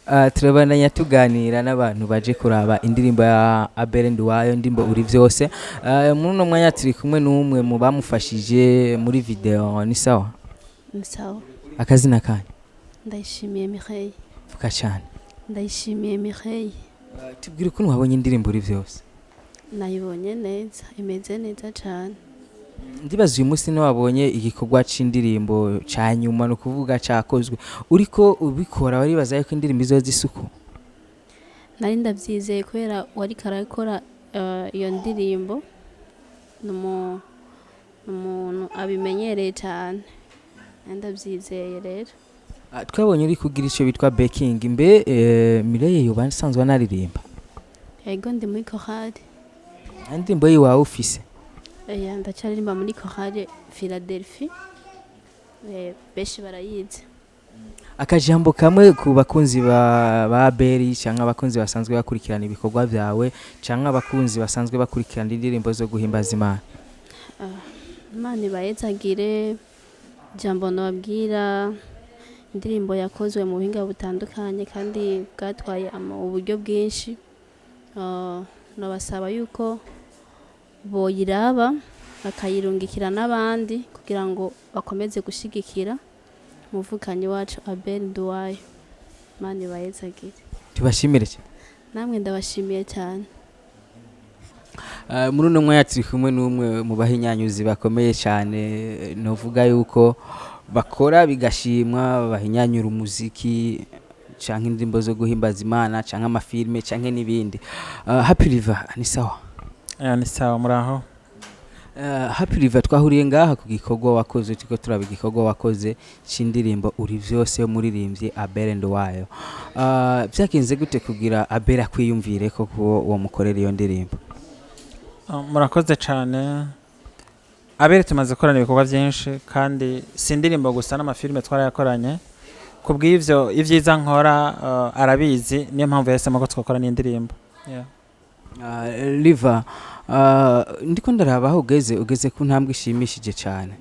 Turabandanya tuganira n'abantu baje kuraba indirimbo ya Abel Nduwayo, indirimbo Uri Vyose. Muri uno mwanya turi kumwe n'umwe mu bamufashije muri video. Ni sawa? Ni sawa. Akazina kanyu? Ndayishimiye Mireille. Vuga cyane. Ndayishimiye Mireille. Tubwire ukuntu wabonye indirimbo Uri Vyose. Nayibonye neza, imeze neza cyane. Ndibaza uyu munsi niwabonye igikorwa c'indirimbo ca nyuma, ni ukuvuga cakozwe uriko ubikora, waribaza yuko indirimbo izoza isuku? Nari ndabyizeye kubera wariko arakora iyo ndirimbo ni umuntu abimenyereye cyane. Nari ndabyizeye rero. Twabonye uri kugira ico bitwa backing. Mbe Mireille yoba asanzwe anaririmba? Yego, ndi muri korali. Nta ndirimbo yiwawe ufise? Oya, ndacyaririmba muri korali Philadelphie. Benshi barayizi. Akajambo kamwe ku bakunzi ba Abeli canke abakunzi basanzwe bakurikirana ibikorwa vyawe canke abakunzi basanzwe bakurikirana indirimbo zo guhimbaza Imana. Imana ibayezagire. Ijambo nababwira, indirimbo yakozwe mu buhinga butandukanye kandi bwatwaye uburyo bwinshi. Nabasaba yuko boyiraba bakayirungikira n'abandi kugira ngo bakomeze gushigikira umuvukanyi wacu Abel Nduwayo. Imana ibayezagire. Tubashimire cyane. Namwe ndabashimiye cyane. Muri uno mwanya turi kumwe n'umwe mu bahinyanyuzi bakomeye cyane, novuga yuko bakora bigashimwa, bahinyanyura umuziki canke indirimbo zo guhimbaza Imana canke amafilme canke n'ibindi. Happy River, ni sawa? Ni sawa, muraho. Happy River, twahuriye ngaha ku gikorwa wakoze, turiko turaba igikorwa wakoze c'indirimbo Uri Vyose y'umuririmbyi Abel Nduwayo. Vyagenze gute kugira Abel akwiyumvire ko kuwo uwo mukorera iyo ndirimbo? Murakoze cyane. Abel tumaze gukorana ibikorwa byinshi, kandi si indirimbo gusa, n'amafilime twarayakoranye. Ku bw'ivyo, ibyiza nkora arabizi, niyo mpamvu yahisemo ko twakora n'indirimbo. Yeah. Riva, ndiko ndaraba aho ugeze ku ntambwe ishimishije cyane.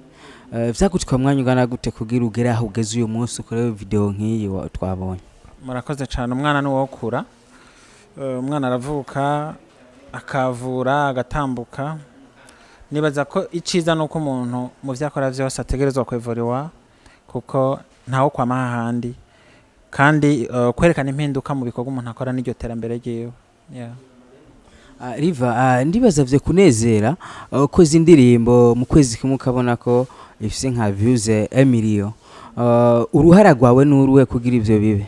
Vyagutwaye umwanya ungana gute kugira ugere aho ugeze uyu munsi, ukorewe video nk'iyi twabonye? Murakoze cyane. Umwana ni uwokura. Umwana aravuka, akavura, agatambuka. Nibaza ko iciza ni uko umuntu mu vyo akora vyose ategerezwa kwevuriwa, kuko ntawo kwama hahandi, kandi kwerekana impinduka mu bikorwa umuntu akora n'iryo terambere ryiwe, yeah. Riva, ndibaza vyo kunezera ukoze indirimbo mu kwezi kumwe ukabona ko ifise nka views 1 million. Uruhara rwawe n'uruhe kugira ivyo bibe?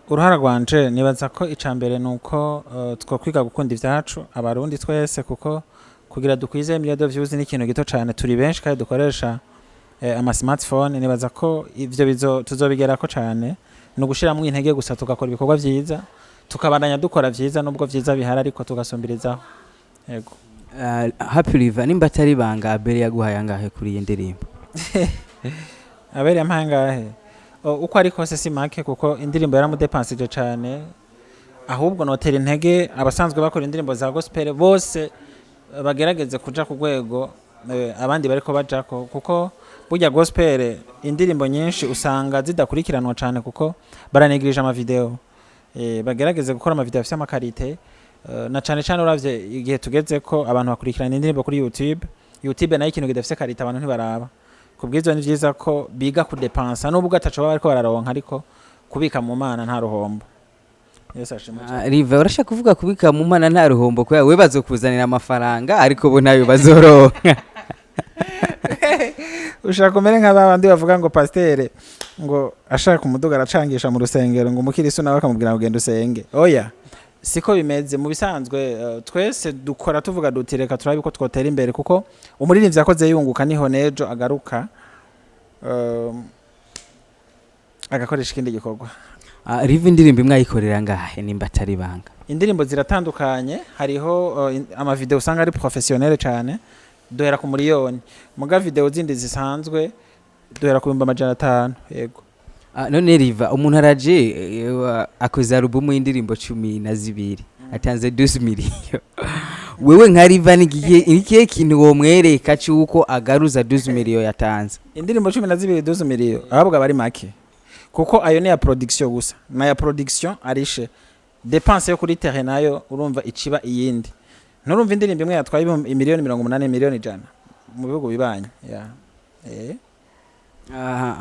Uruhara rwanje, nibaza ko ica mbere ni uko twokwiga gukunda ivyacu, Abarundi twese, kuko kugira dukwize million de views ni ikintu gito cane. Turi benshi kandi dukoresha ama smartphone. Nibaza ko ivyo bizo tuzobigerako cane, ni ugushiramwo intege gusa, tugakora ibikorwa vyiza, tukabandanya dukora vyiza, nubwo vyiza bihari ariko tugasumbirizaho, yego. Happy River, nimba atari ibanga, Abel yaguhaye angahe kuri iyi ndirimbo? Abel yampaye angahe? Uko ari kose si make, kuko indirimbo yaramudepansije cane. Ahubwo notera intege abasanzwe bakora indirimbo za gospel bose, bagerageze kuja ku rwego abandi bariko bajako, kuko burya gospel indirimbo nyinshi usanga zidakurikiranwa cane kuko baranegirije amavideo. Bagerageze gukora amavideo afise ama qualité, na cane cane uravye igihe tugeze ko abantu bakurikirana indirimbo kuri YouTube. YouTube nayo ikintu kidafise qualité abantu ntibaraba. Kubw'ivyo ni vyiza ko biga kudepansa, nubwo ataco baba bariko bararonka, ariko kubika mu Mana nta ruhombo. Yesu ashimwe cane. Riva, urashaka kuvuga kubika mu Mana nta ruhombo, kubera we bazokuzanira amafaranga ariko bo ntayo bazoronka. Ushaka umere nka babandi bavuga ngo pasiteri ngo ashaka umuduga aracangisha mu rusengero, ngo umukirisu nawe akamubwira ngo genda usenge. Oya, siko bimeze. Mu bisanzwe twese dukora tuvuga duti reka turabe ko twotera imbere, kuko umuririmbyi yakoze yunguka niho nejo agaruka agakoresha ikindi gikorwa. Riva, indirimbo imwe ayikorera ngahe nimba atari ibanga? Indirimbo ziratandukanye. Hariho amavideo usanga ari professionnel cyane, duhera ku miliyoni, muga video zindi zisanzwe duhera ku 500,000, yego. None Riva, umuntu araje akoze alubumu y'indirimbo 12, atanze 12 million. Wewe nka Riva, ni ikihe kintu womwereka c'uko agaruza 12 million yatanze? Indirimbo 12, 12 million, ahubwo aba ari make. Kuko ayo ni ya production gusa, na ya production arishe dépense yo kuri terrain nayo urumva iciba iyindi. Nturumva indirimbo imwe yatwaye 80 miliyoni, 100 miliyoni mu bihugu bibanye ya.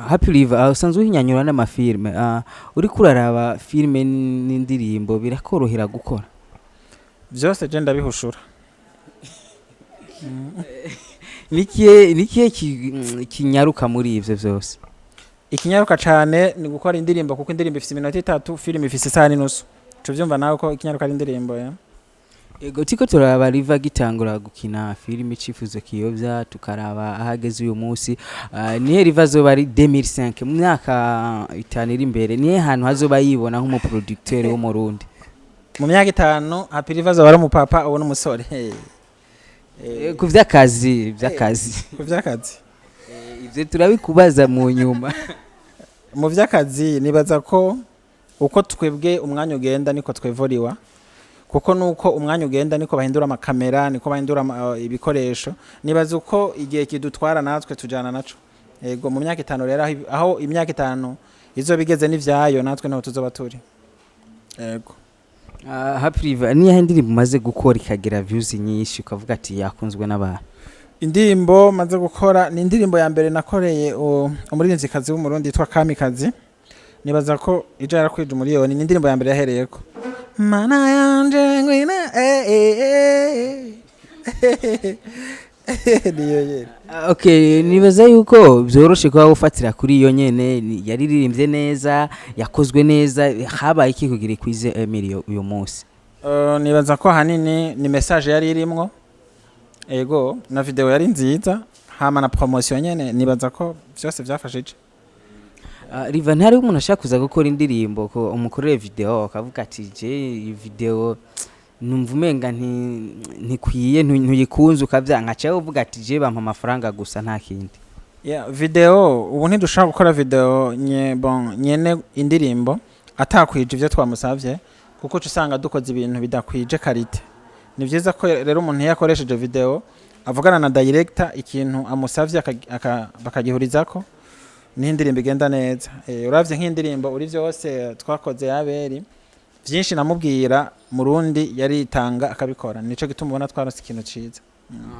Happy River, usanzwe uhinyanyura n'amafilme, uriko uraraba filme n'indirimbo birakorohera gukora? Vyose je ndabihushura. Nikiye kinyaruka muri ivyo vyose? Ikinyaruka cane ni gukora indirimbo, kuko indirimbo ifise iminota 3, filime ifise isaha n'inusu. Uca uvyumva nawe ko ikinyaruka ari indirimbo ya. Ego, tiko turaraba Riva gitangura gukina filime Icifuzo Kiyobya, tukaraba ahageze uyu munsi, nihe Riva azoba ari 2005, mu myaka 5 iri imbere? Nihe hantu hazoba yibona nk'umuproducteur wo mu Burundi? Mu myaka 5 Happy Riva azoba ari umupapa, ubu n'umusore. Ku vy'akazi. Ku vy'akazi. Ivyo turabikubaza mu nyuma. Mu vy'akazi nibaza ko uko twebwe umwanya ugenda niko twevoriwa, kuko nuko umwanya ugenda niko bahindura amakamera, niko bahindura ibikoresho. Nibaza uko igihe kidutwara natwe tujana naco. Yego, mu myaka 5 rero, aho imyaka 5 izoba igeze n'ivyayo, natwe niho tuzoba turi, yego. Happy Riva, niyahe ndirimbo umaze gukora ikagira views nyinshi, ukavuga ati yakunzwe n'abantu? Indirimbo maze gukora ni indirimbo ya mbere nakoreye umuririmvyikazi w'Umurundi yitwa Kamikazi. Nibaza ko ija yarakwije 1 miliyoni. Ni indirimbo ya mbere yahereyeko, mana yanje ngwina, eh, eh, eh. Niyo nyene. Okay, nibaza yuko vyoroshe kuba ufatira kuri iyo nyene, yaririmbye neza, yakozwe neza. Habaye iki kugira ikwize emilio uyu munsi? Nibaza ko ahanini ni message yari irimwo, ego, na video yari nziza, hama na promotion nyene. Nibaza ko vyose vyafashije. Riva, ntihariho umuntu ashaka kuza gukora indirimbo ko umukorere video, akavuga ati je iyi video numva umenga ntikwiye, ntuyikunze, ukavyanka, cawe uvuga ati je bampa amafaranga gusa, nta kindi? Yeah, video ubu ntidushobora gukora video nye, bon, nyene indirimbo atakwije ivyo twamusavye, kuko uca usanga dukoze ibintu bidakwije qualité. Ni vyiza ko rero umuntu iyo akoresheje video avugana na director ikintu amusavye, bakagihurizako, niho indirimbo igenda neza. Uravye nk'indirimbo uri vyose twakoze yaberi vyinshi namubwira murundi yaritanga akabikora, nico gituma ubona twaronse ikintu ciza.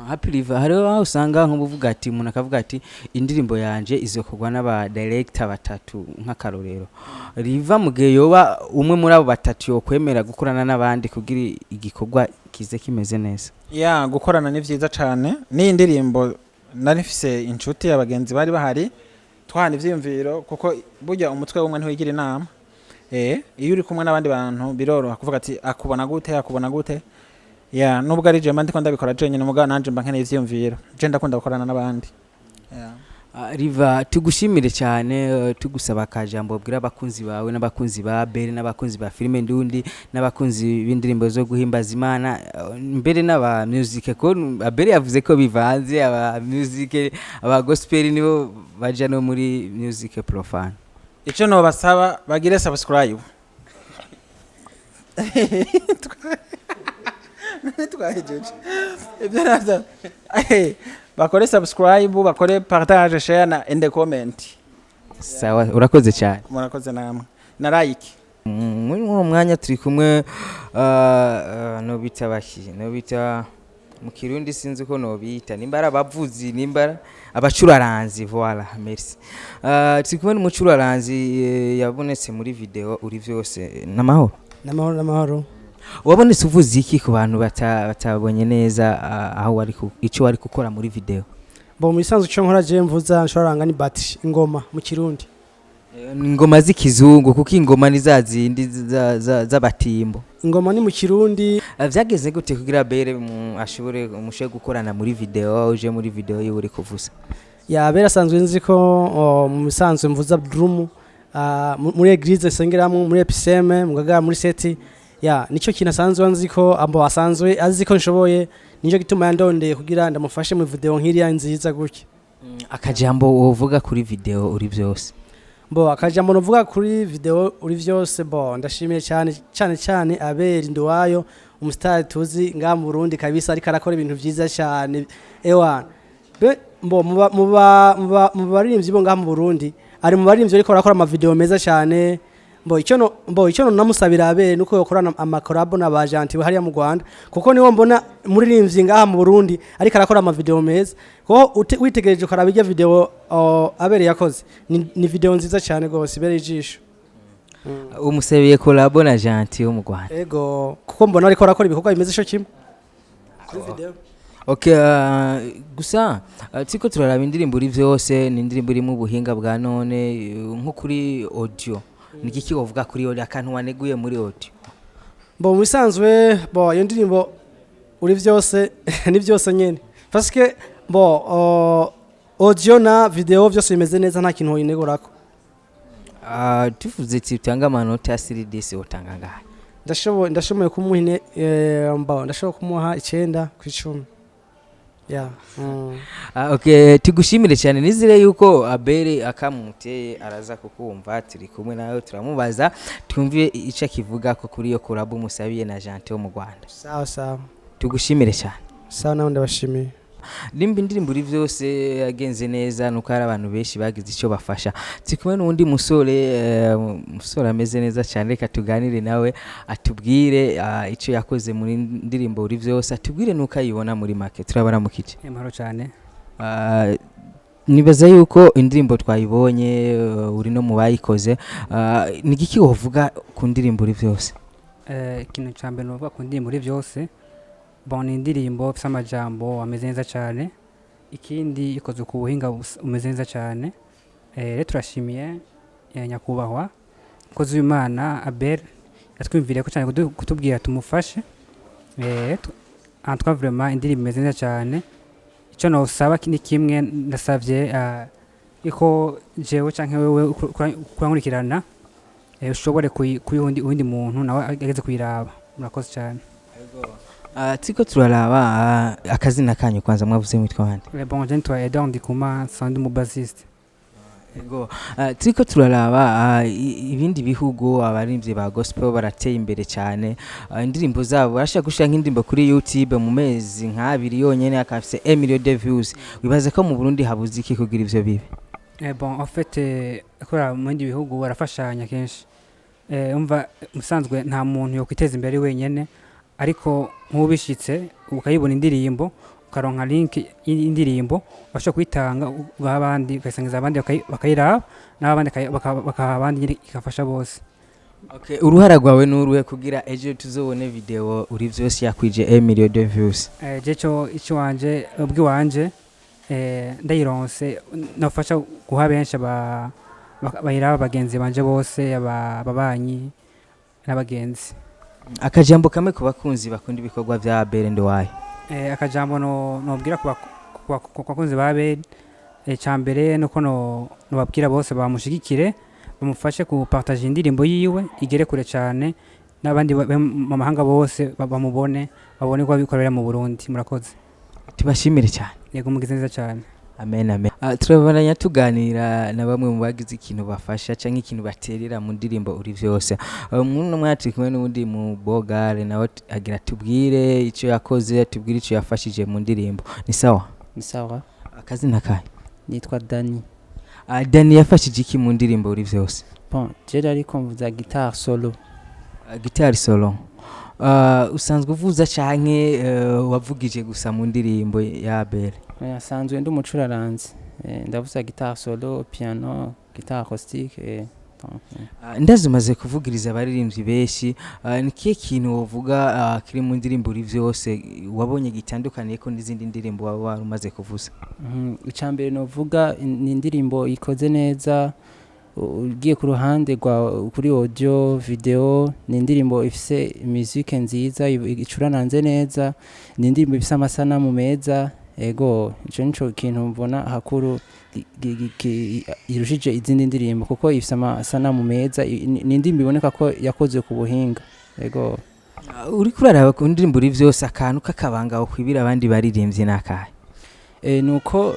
Happy River, hariho aho usanga nk'ubuvuga ati umuntu akavuga ati indirimbo yanje izokorwa n'aba director batatu nk'akarorero. Riva mu gihe yoba umwe muri abo batatu, yokwemera gukorana n'abandi kugira igikorwa kize kimeze neza? Ya, gukorana ni vyiza cane. N'iyi ndirimbo nari mfise inshuti, abagenzi bari bahari, twahana ivyiyumviro, kuko burya umutwe w'umwe ntiwigira inama. Iyo uri kumwe n'abandi bantu biroroha kuvuga ati akubona gute, akubona gute. Ya, nubwo ari je mba ndiko ndabikora jenyine, mugabo nanje mba nkeneye ivyiyumviro. Je ndakunda gukorana n'abandi, yeah. Riva, tugushimire cyane, tugusaba akajambo bwira abakunzi bawe n'abakunzi ba Bere n'abakunzi ba filime ndundi n'abakunzi b'indirimbo zo guhimbaza Imana, mbere n'aba music, ko Abere yavuze ko bivanze, aba music, aba gospel nibo baja no muri music profane. Ico nobasaba, bagire subscribe. Twahejeje ivyo navyo. Bakore subscribe, bakore partage, share na and comment. Sawa, urakoze cyane. Murakoze namwe, na like. Muri uwo mwanya turi kumwe, nobita baki, nobita mu Kirundi sinzi ko nobita, nimba ari abavuzi, nimba ari abacuraranzi. Voilà, merci. Turi kumwe n'umucuraranzi, yabonetse muri video uri vyose. N'amahoro? N'amahoro, n'amahoro. Wabonetse uvuze iki ku bantu batabonye neza, aho wari ico wari gukora muri video? Bo, mu bisanzwe icyo nkora je mvuza, nshoranga ni batterie, ingoma mu Kirundi. Ingoma z'ikizungu, kuko ingoma ni za zindi z'abatimbo. Ingoma ni mu Kirundi. Vyageze gute kugira Bere ashobore mushe gukorana muri video, uje muri video yiwe uri kuvuza? Ya, Bere asanzwe nzi ko, mu bisanzwe mvuza drum, muri église nsengeramo, muri EPCM mugaga muri seti. Ya, nicyo kintu asanzwe nzi ko abo asanzwe azi ko nshoboye, nicyo gituma yandondeye kugira ndamufashe mu video nk'iriya nziza gutya. Akajambo wovuga kuri video uri vyose? Bo, akajambo novuga kuri video uri vyose, bo ndashimiye cyane cyane cyane Aberi Nduwayo, umusitari tuzi ngaha mu Burundi kabisa, ariko arakora ibintu vyiza cyane. Ewa be, mbo muba muba muba mu baririmbyi bo ngaha mu Burundi. Ari mu baririmbyi ariko barakora ama video meza cyane. Mbo icyo no mbo icyo no namusabira Abel nuko yokorana ama collabo na ba Gentil hariya mu Rwanda, kuko niwo mbona muririmbyi ngaha mu Burundi ariko arakora ama video meza, kuko witegereje ukaraba irya video Abel yakoze ni video nziza cyane gose, ibereye ijisho. Umusabiye collabo na Gentil wo mu Rwanda? Ego, kuko mbona ariko arakora ibikorwa bimeze ico kimwe kuri video. Okay, gusa turiko turaraba indirimbo uri vyose, ni indirimbo irimo ubuhinga bwa none, nko kuri audio. Ni iki wovuga kuri audio, akantu waneguye muri audio? Bo mu bisanzwe, bo iyo ndirimbo uri vyose ni byose nyene, parce que bo audio na video byose bimeze neza, nta kintu woyinegurako. Tuvuze ati utanga amanota ya 3DS, utanga ngahe? Ndashoboye kumuha mbo ndashoboye kumuha 9/10 ya. Okay, tugushimire cyane. Nizire yuko Abel akamuteye araza kukumva, turi kumwe nawe, turamubaza twumve icyo akivuga ko kuri iyo collabo musabiye na Gentil wo mu Rwanda. Sawa sawa. Tugushimire cyane. Sawa, nawe ndabashimiye. Nimba indirimbo uri byose yagenze neza, nuko hari abantu benshi bagize icyo bafasha. Turi kumwe n'uwundi musore, umusore ameze neza cyane. Reka tuganire nawe, atubwire icyo yakoze muri ndirimbo uri byose, atubwire nuko ayibona muri make. Turabara mu kice. Amahoro cyane. Nibaza yuko indirimbo twayibonye, uri no mu bayikoze. Ni igiki wovuga ku ndirimbo uri byose? Ikintu cya mbere novuga ku ndirimbo uri byose, bon, ni indirimbo ifite amajambo ameze neza cyane. Ikindi, ikozwe ku buhinga bumeze neza cyane. Rero turashimiye nyakubahwa umukozi w'Imana Abel yatwumviriye ko cyane kutubwira tumufashe. En tout cas, vraiment indirimbo imeze neza cyane. Icyo nosaba ni kimwe, ndasabye iko jewe canke wewe kurankurikirana, ushobore kuyiha uwundi muntu nawe ageze kuyiraba. Murakoze cyane. Turiko turaraba, akazina kanyu kwanza, mwavuze mwitwa bande? Bon, je nitwa Edouard Ndikuma, nsanzwe umu bassiste. Ego, turiko turaraba ibindi bihugu, abaririmbyi ba gospel barateye imbere cyane. Indirimbo zabo barashaka gushira nk'indirimbo kuri YouTube mu mezi nk'abiri yonyene akafise 1 million de views. Wibaza ko mu Burundi habuze iki kugira ivyo bibe? Bon, en fait, kubera mu bindi bihugu barafashanya kenshi. Umva, musanzwe nta muntu yokwiteza imbere wenyene, ariko nk'ubishitse ukayibona indirimbo, ukaronka link y'indirimbo, ubasha kuyitanga ugaha abandi, ukayisangiza abandi, bakayiraba n'abandi bakaha abandi nyine, igafasha bose. Okay, uruhara rwawe n'uruhe kugira ejo tuzobone video uri vyose yakwije 1 million de views? Je cyo icyo wanje ubwiwanje, ndayironse, nafasha guha benshi bayiraba, bagenzi banje bose, ababanyi n'abagenzi. Akajambo kamwe ku bakunzi bakunda ibikorwa vya Abel Nduwayo. Akajambo no nobwira ku bakunzi ba Abel, ca mbere nuko no nobabwira bose bamushigikire, bamufashe kupartager indirimbo yiwe igere kure cyane, n'abandi mu mahanga bose bamubone, babone ko abikorera mu Burundi. Murakoze. Tubashimire cyane. Yego, mugize neza cyane. Amen, amen. Turabandanya tuganira na bamwe mu bagize ikintu bafasha canke ikintu baterera mu ndirimbo uri vyose. Muri uno mwanya turi kumwe n'uwundi mu bogare, nawe agira tubwire ico yakoze, atubwire ico yafashije mu ndirimbo. Ni sawa? Ni sawa. Akazina kahe? Nitwa Dani. Dani yafashije iki mu ndirimbo uri vyose? Bon, je ariko mvuza guitare solo. Guitare solo. Usanzwe uvuza canke wavugije gusa mu ndirimbo ya Abel? Oya, nsanzwe ndi umucuraranzi. Ndavuza guitare solo, piano, guitare acoustique, donc. Ndazi umaze kuvugiriza abaririmbyi benshi, ni kihe kintu wovuga kiri mu ndirimbo uri vyose wabonye gitandukaniye ko n'izindi ndirimbo waba wari umaze kuvuza? Ica mbere novuga ni indirimbo ikoze neza, ugiye ku ruhande rwa kuri audio, video, ni indirimbo ifise musique nziza, icurananze neza, ni indirimbo ifise amasanamu meza. Ego, ico nico kintu mbona hakuru irushije izindi ndirimbo, kuko ifise amasanamu meza, ni indirimbo iboneka ko yakozwe ku buhinga. Ego. Uriko uraraba ku ndirimbo uri vyose, akantu k'akabanga wokwibira abandi baririmbyi n'akahe? Nuko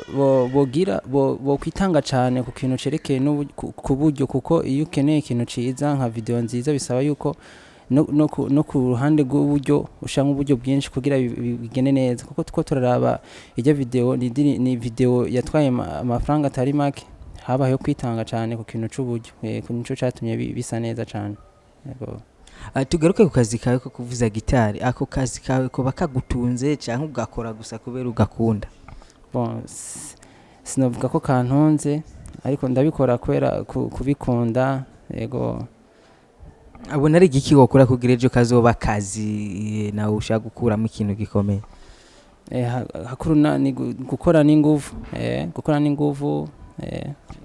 bogira bokwitanga cane ku kintu cerekeye ku buryo, kuko iyo ukeneye ikintu ciza nka video nziza bisaba yuko no ku ruhande rw'uburyo ushaka uburyo bwinshi kugira bigende neza, kuko tuko turaraba ijya video ni video yatwaye amafaranga atari make. Habayeho kwitanga cane ku kintu c'uburyo, nico catumye bisa neza cane. Yego. Tugaruke ku kazi kawe ko kuvuza gitari. Ako kazi kawe koba kagutunze canke ugakora gusa kubera ugakunda? Bon, sinovuga ko kantunze, ariko ndabikora kubera kubikunda, yego. Abona ari igiki wokora kugira ejo kazoba akazi, nawe ushaka gukuramo ikintu gikomeye? Hakuru ni gukora n'inguvu, gukora n'inguvu.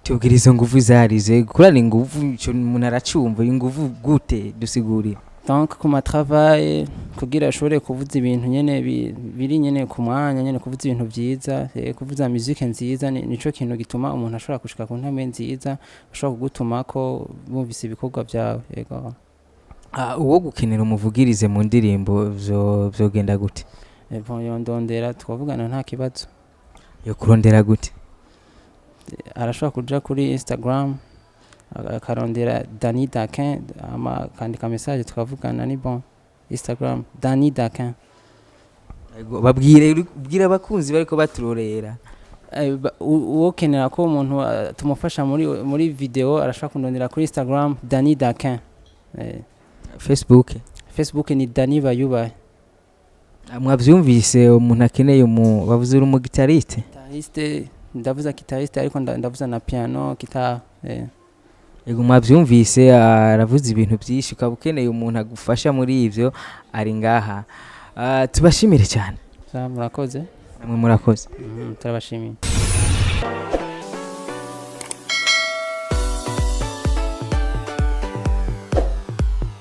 Tubwira izo nguvu zarize. Gukorana inguvu, ico umuntu aracumva. Inguvu gute? Dusigurire. Donc ku ma travail kugira ashobore kuvuza ibintu nyene biri nyene ku mwanya nyene, kuvuza ibintu vyiza, kuvuza musique nziza, nico kintu gituma umuntu ashobora gushika ku ntambwe nziza, ashobora kugutumako bumvise ibikorwa vyawe, yego. Uwo gukenera umuvugirize mu ndirimbo vyogenda gute? Bon, yondondera tukavugana, nta kibazo. Yo kurondera gute? Arashobora kuja kuri Instagram, akarondera Dani Dakin, ama akandika message tukavugana, ni bon. Instagram Dani Dakin. Ego, babwire, bwira abakunzi bariko baturorera. Uwokenera ko umuntu tumufasha muri video, arashobora kundondera kuri Instagram Dani Dakin. Facebook? Facebook ni Dani Bayubahe. Mwavyumvise, umuntu akeneye umu bavuze uri umugitariste. Guitariste, ndavuza guitariste, ariko ndavuza na piano, guitare. Ego, mwavyumvise, aravuze ibintu byinshi. Ukaba ukeneye umuntu agufasha muri ivyo, ari ngaha. Tubashimire cyane. Murakoze. Namwe murakoze. Turabashimiye.